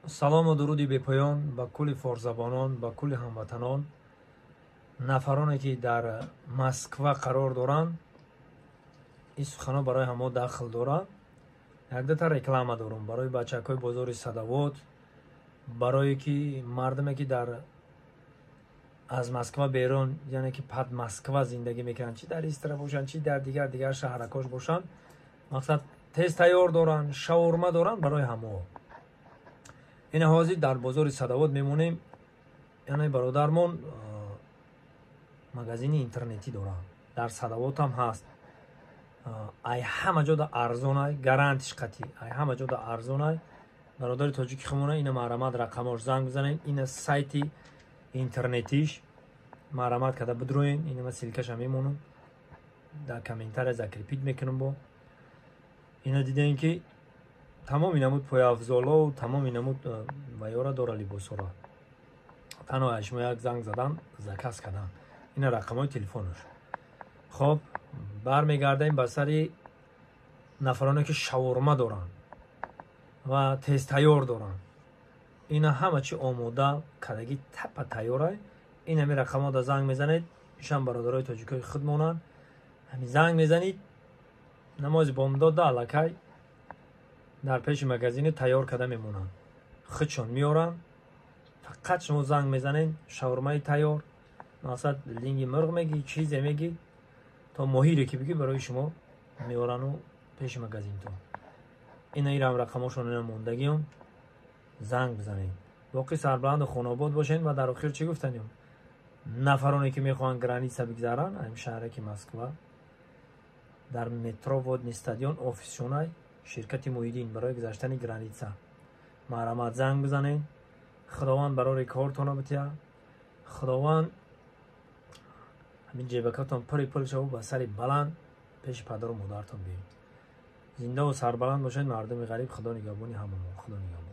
Салому дуруди бепоён ба кулли форсзабонон, ба кулли ҳамватанон, нафароне, ки дар Москва қарор доранд. Ин суханҳо барои ҳамо дахл дорад. Якдата реклама дорум барои бачакҳои бозори Садовод, барое ки мардуме, ки дар аз Москва берун, яъне ки под Москва зиндагӣ мекунанд, чи дар Истра бошанд, чи дар дигар шаҳракош бошанд, мақсад, тез тайёр доранд, шаурма доранд, барои ҳамо. Ина ҳозир дар бозори Садовод мемонем. Яъне бародармон магазини интернетӣ доранд, дар Садовод ҳам ҳаст. Ай ҳама ҷода арзонай, гарантиш қатъӣ, ай ҳама ҷода арзонай. Бародари тоҷики хумона, ина марҳамат, рақамош, занг бизанед. Ина сайти интернетиш, марҳамат карда бидроен. Ина ма ссылкаша мемонам, дар комментария закрепить мекунам. Бо ина дидем, ки тамоми намуд пойафзолову тамоми намуд ваёра дора, либосҳоро. Танҳо аз шумо як занг задан, заказ кардан. Ина рақамҳои телефонаш. Хоб, бармегардем ба сари нафароне, ки шаурма доранд ва тезтайёр доранд. Ина ҳама чи омода кадаги, тапа тайёрай. Ин ҳами рақамҳода занг мезанед. Ишам бародарои тоҷикои худ монанд. Ҳами занг мезанид, намози бомдода аллакай дар пеши магазини тайёр карда мемонанд, худшон меоранд. Фақат шумо занг мезанед, шаурмаи тайёр, мақсад, линги мурғ мегӣ, чизе мегӣ, то моҳире ки бигӣ, барои шумо меорану пеши магазинтон. Ина ирам рақамошон, ина мондагиён, занг бизанед. Боқӣ сарбаланду хонобод бошед. Ва дар охир чӣ гуфтанем? Нафароне, ки мехоҳанд граница бигзаранд, ҳамин шаҳраки Москва, дар метро Водный стадион офисшонай ширкати Муҳиддин, барои гузаштани граница марҳамат, занг бизанед. Худованд барори кортона бития, Худованд ҳамин ҷебакатон пури пул шаву, ба сари баланд пеши падару модаратон биёед. Зиндаву сарбаланд бошед, мардуми ғариб. Худо нигаҳбони ҳамамо, Худо нигаҳбон.